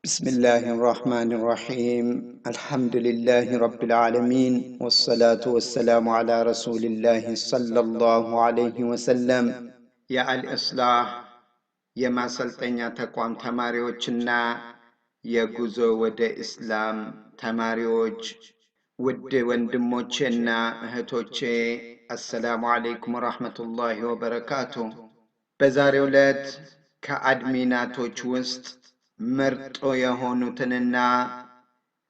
بسم الله الرحمن الرحيم، الحمد لله رب العالمين، والصلاة والسلام على رسول الله صلى الله عليه وسلم። የአልእስላህ የማሰልጠኛ ተቋም ተማሪዎችና የጉዞ ወደ ኢስላም ተማሪዎች፣ ውድ ወንድሞቼና እህቶቼ፣ السلام عليكم ورحمة الله وبركاته። በዛሬው ዕለት ከአድሚናቶች ውስጥ ምርጥ የሆኑትንና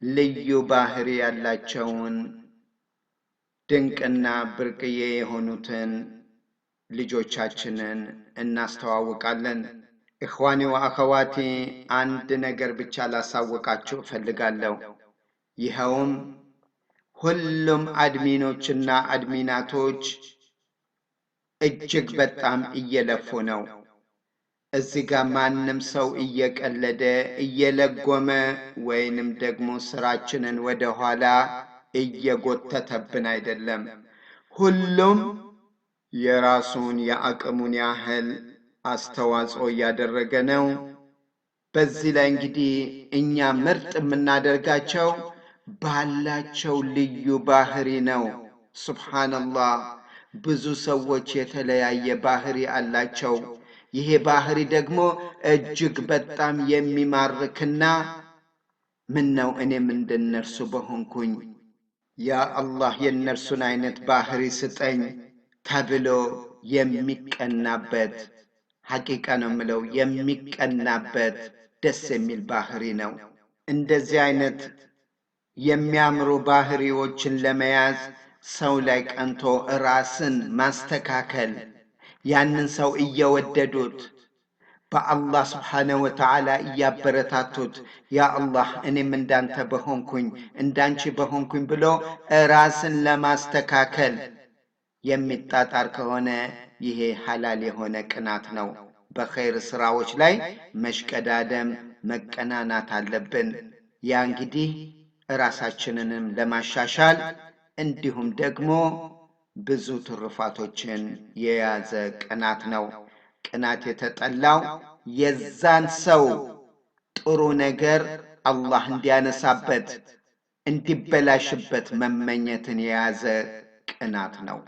ልዩ ባህሪ ያላቸውን ድንቅና ብርቅዬ የሆኑትን ልጆቻችንን እናስተዋውቃለን። إخواني وأخواتي፣ አንድ ነገር ብቻ ላሳውቃችሁ እፈልጋለሁ። ይኸውም ሁሉም አድሚኖችና አድሚናቶች እጅግ በጣም እየለፉ ነው። እዚህ ጋር ማንም ሰው እየቀለደ፣ እየለጎመ ወይንም ደግሞ ስራችንን ወደ ኋላ እየጎተተብን አይደለም። ሁሉም የራሱን የአቅሙን ያህል አስተዋጽኦ እያደረገ ነው። በዚህ ላይ እንግዲህ እኛ ምርጥ የምናደርጋቸው ባላቸው ልዩ ባህሪ ነው። سبحان الله፣ ብዙ ሰዎች የተለያየ ባህሪ አላቸው። ይሄ ባህሪ ደግሞ እጅግ በጣም የሚማርክና ምን ነው እኔም እንደነርሱ በሆንኩኝ፣ ያ አላህ የእነርሱን አይነት ባህሪ ስጠኝ ተብሎ የሚቀናበት፣ حقيقة ነው የምለው፣ የሚቀናበት ደስ የሚል ባህሪ ነው። እንደዚህ አይነት የሚያምሩ ባህሪዎችን ለመያዝ ሰው ላይ ቀንቶ ራስን ማስተካከል፣ ያንን ሰው እየወደዱት፣ በአላህ سبحانه وتعالى እያበረታቱት፣ ያ አላህ እኔም እንዳንተ በሆንኩኝ፣ እንዳንቺ በሆንኩኝ ብሎ ራስን ለማስተካከል የሚጣጣር ከሆነ ይሄ ሐላል የሆነ ቅናት ነው። በኸይር ስራዎች ላይ መሽቀዳደም፣ መቀናናት አለብን። ያ እንግዲህ ራሳችንንም ለማሻሻል እንዲሁም ደግሞ ብዙ ትሩፋቶችን የያዘ ቅናት ነው። ቅናት የተጠላው የዛን ሰው ጥሩ ነገር አላህ እንዲያነሳበት፣ እንዲበላሽበት መመኘትን የያዘ ቅናት ነው።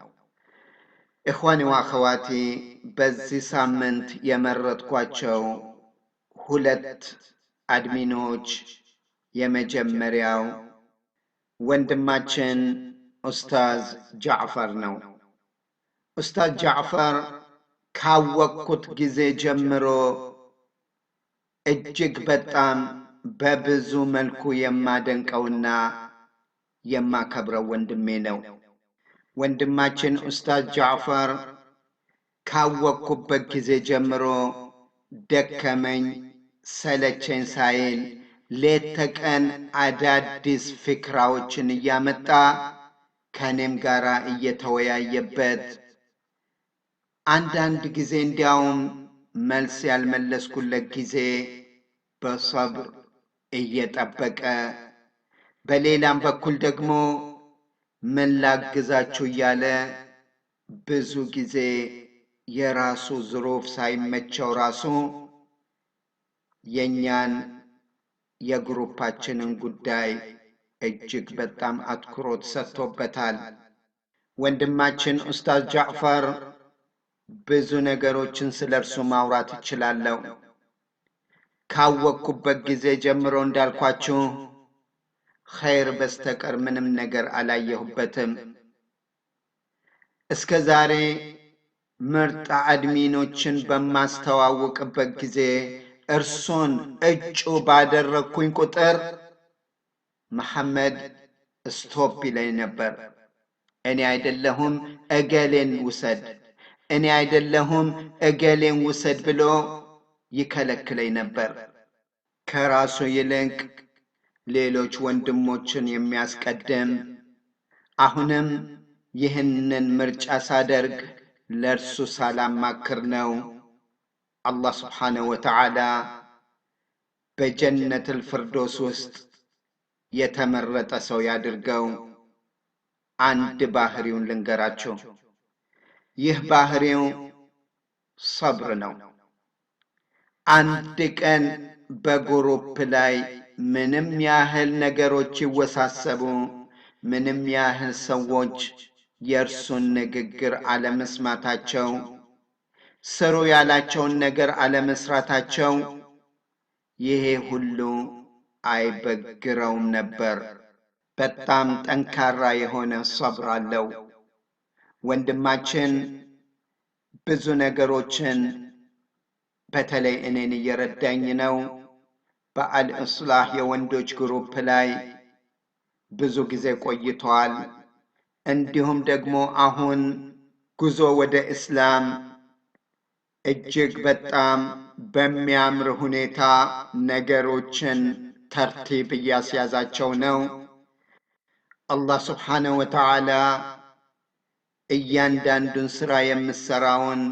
إخواني وأخواتي፣ በዚህ ሳምንት የመረጥኳቸው ሁለት አድሚኖች የመጀመሪያው ወንድማችን ኡስታዝ ጃዕፈር ነው። ኡስታዝ ጃዕፈር ካወቅኩት ጊዜ ጀምሮ እጅግ በጣም በብዙ መልኩ የማደንቀውና የማከብረው ወንድሜ ነው። ወንድማችን ኡስታዝ ጃዕፈር ካወቅኩበት ጊዜ ጀምሮ ደከመኝ ሰለቸኝ ሳይል ሌት ተቀን አዳዲስ ፊክራዎችን እያመጣ ከእኔም ጋር እየተወያየበት፣ አንዳንድ ጊዜ እንዲያውም መልስ ያልመለስኩለት ጊዜ በሰብር እየጠበቀ፣ በሌላም በኩል ደግሞ ምን ላግዛችሁ እያለ ብዙ ጊዜ የራሱ ظروف ሳይመቸው ራሱ የእኛን የግሩፓችንን ጉዳይ እጅግ በጣም አትኩሮት ሰጥቶበታል። ወንድማችን ኡስታዝ ጃዕፈር ብዙ ነገሮችን ስለ እርሱ ማውራት እችላለሁ። ካወቅኩበት ጊዜ ጀምሮ እንዳልኳችሁ ኸይር በስተቀር ምንም ነገር አላየሁበትም። እስከ ዛሬ ምርጥ አድሚኖችን በማስተዋውቅበት ጊዜ እርሱን እጩ ባደረግኩኝ ቁጥር መሐመድ stop ይለኝ ነበር። እኔ አይደለሁም፣ እገሌን ውሰድ፣ እኔ አይደለሁም፣ እገሌን ውሰድ ብሎ ይከለክለኝ ነበር። ከራሱ ይልቅ ሌሎች ወንድሞችን የሚያስቀድም፣ አሁንም ይህንን ምርጫ ሳደርግ ለእርሱ ሳላማክር ነው። አላህ سبحانه وتعالى በጀነትል ፍርዶስ ውስጥ የተመረጠ ሰው ያድርገው። አንድ ባህሪውን ልንገራችሁ። ይህ ባህሪው ሰብር ነው። አንድ ቀን በ group ላይ ምንም ያህል ነገሮች ይወሳሰቡ፣ ምንም ያህል ሰዎች የእርሱን ንግግር አለመስማታቸው፣ ስሩ ያላቸውን ነገር አለመስራታቸው፣ ይሄ ሁሉ አይበግረውም ነበር። በጣም ጠንካራ የሆነ ሰብር አለው። ወንድማችን ብዙ ነገሮችን በተለይ እኔን እየረዳኝ ነው። በአልእስላህ የወንዶች group ላይ ብዙ ጊዜ ቆይተዋል። እንዲሁም ደግሞ አሁን ጉዞ ወደ እስላም እጅግ በጣም በሚያምር ሁኔታ ነገሮችን ተርቲብ እያስያዛቸው ነው። አላህ ስብሓነሁ ወተዓላ እያንዳንዱን ስራ የምሰራውን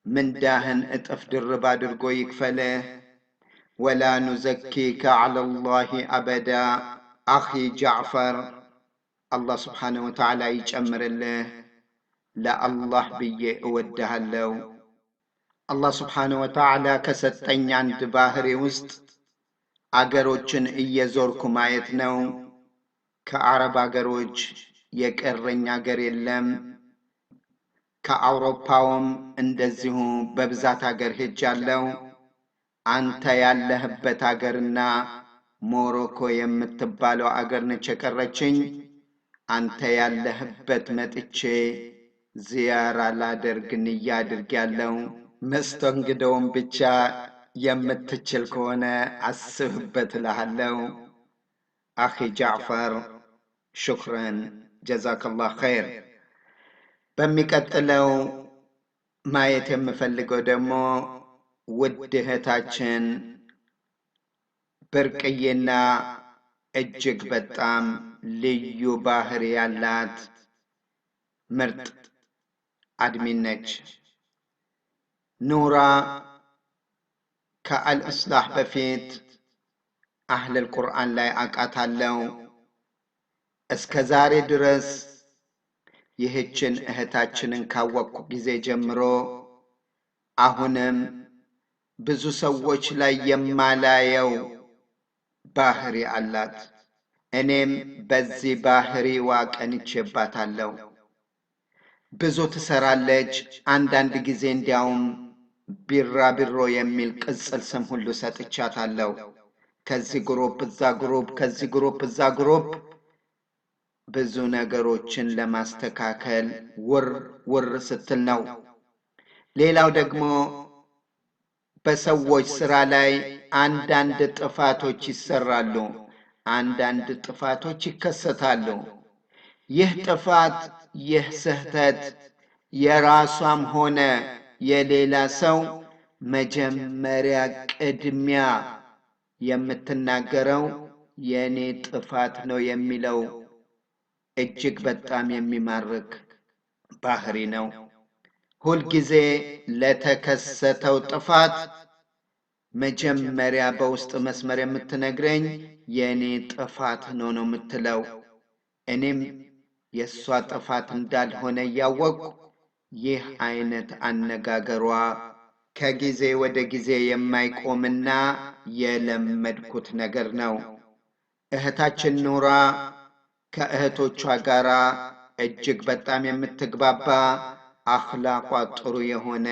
ምንዳህን እጥፍ ድርብ አድርጎ ይክፈልህ። ወላ ኑዘኪከ ዐለላሂ አበዳ። አኺ ጃዕፈር፣ አላህ ስብሓነሁ ወተዓላ ይጨምርልህ። ለአላህ ብዬ እወድሃለሁ። አላህ ስብሓነሁ ወተዓላ ከሰጠኝ አንድ ባህሪ ውስጥ አገሮችን እየዞርኩ ማየት ነው። ከአረብ አገሮች የቀረኝ አገር የለም። ከአውሮፓውም እንደዚሁ በብዛት አገር ሄጃለሁ። አንተ ያለህበት አገርና ሞሮኮ የምትባለው አገር ነች የቀረችኝ። አንተ ያለህበት መጥቼ ዚያራ ላደርግ ንያ አድርጌያለሁ። መስተንግዶውን ብቻ የምትችል ከሆነ አስብበት እልሃለሁ። አኺ ጃዕፈር፣ ሽክረን፣ ጀዛከላህ ኸይር። በሚቀጥለው ማየት የምፈልገው ደግሞ ውድ እህታችን ብርቅዬና እጅግ በጣም ልዩ ባህሪ ያላት ምርጥ admin ነች። ኑራ ከአልእስላህ በፊት አህለል ቁርአን ላይ አውቃታለሁ። እስከ ዛሬ ድረስ ይህችን እህታችንን ካወቅኩ ጊዜ ጀምሮ አሁንም ብዙ ሰዎች ላይ የማላየው ባህሪ አላት። እኔም በዚህ ባህሪዋ ቀንቼባታለሁ። ብዙ ትሰራለች። አንዳንድ ጊዜ እንዲያውም ቢራቢሮ የሚል ቅጽል ስም ሁሉ ሰጥቻታለሁ። ከዚህ group እዛ group፣ ከዚህ group እዛ group ብዙ ነገሮችን ለማስተካከል ውር ውር ስትል ነው። ሌላው ደግሞ በሰዎች ስራ ላይ አንዳንድ ጥፋቶች ይሰራሉ፣ አንዳንድ ጥፋቶች ይከሰታሉ። ይህ ጥፋት፣ ይህ ስህተት የራሷም ሆነ የሌላ ሰው መጀመሪያ ቅድሚያ የምትናገረው የኔ ጥፋት ነው የሚለው እጅግ በጣም የሚማርክ ባህሪ ነው። ሁልጊዜ ለተከሰተው ጥፋት መጀመሪያ በውስጥ መስመር የምትነግረኝ የኔ ጥፋት ነው ነው የምትለው። እኔም የእሷ ጥፋት እንዳልሆነ እያወቅኩ ይህ አይነት አነጋገሯ ከጊዜ ወደ ጊዜ የማይቆምና የለመድኩት ነገር ነው። እህታችን ኑራ ከእህቶቿ ጋር እጅግ በጣም የምትግባባ፣ አኽላቋ ጥሩ የሆነ፣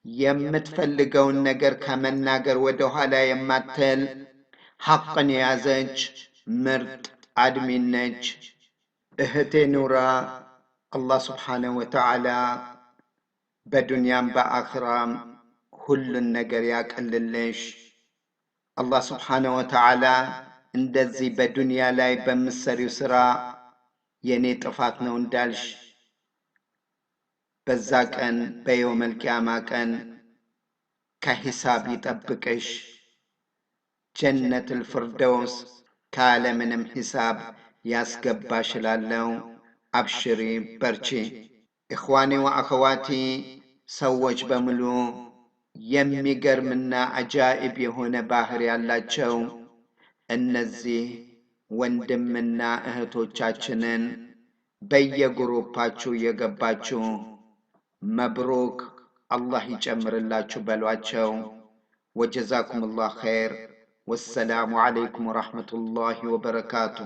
የምትፈልገውን ነገር ከመናገር ወደ ኋላ የማትል፣ ሐቅን የያዘች ምርጥ admin ነች። እህቴ ኑራ፣ አላህ ስብሓነሁ ወተዓላ በዱንያም በአኽራም ሁሉን ነገር ያቅልልሽ። አላህ ስብሓነሁ ወተዓላ እንደዚህ በዱንያ ላይ በምትሰሪው ስራ የኔ ጥፋት ነው እንዳልሽ በዛ ቀን በየውመል ቂያማ ቀን ከሂሳብ ይጠብቅሽ። ጀነቱል ፍርደውስ ካለምንም ሂሳብ ያስገባሽ እላለሁ። አብሽሪ፣ በርቺ። ኢኽዋኒ ወአኸዋቲ፣ ሰዎች በሙሉ የሚገርምና አጃኢብ የሆነ ባህሪ ያላቸው እነዚህ ወንድምና እህቶቻችንን በየግሩፓችሁ እየገባችሁ መብሩክ፣ አላህ ይጨምርላችሁ በሏቸው። ወጀዛኩም ላህ ኸይር። ወሰላሙ ዓለይኩም ወረሕመቱላሂ ወበረካቱ።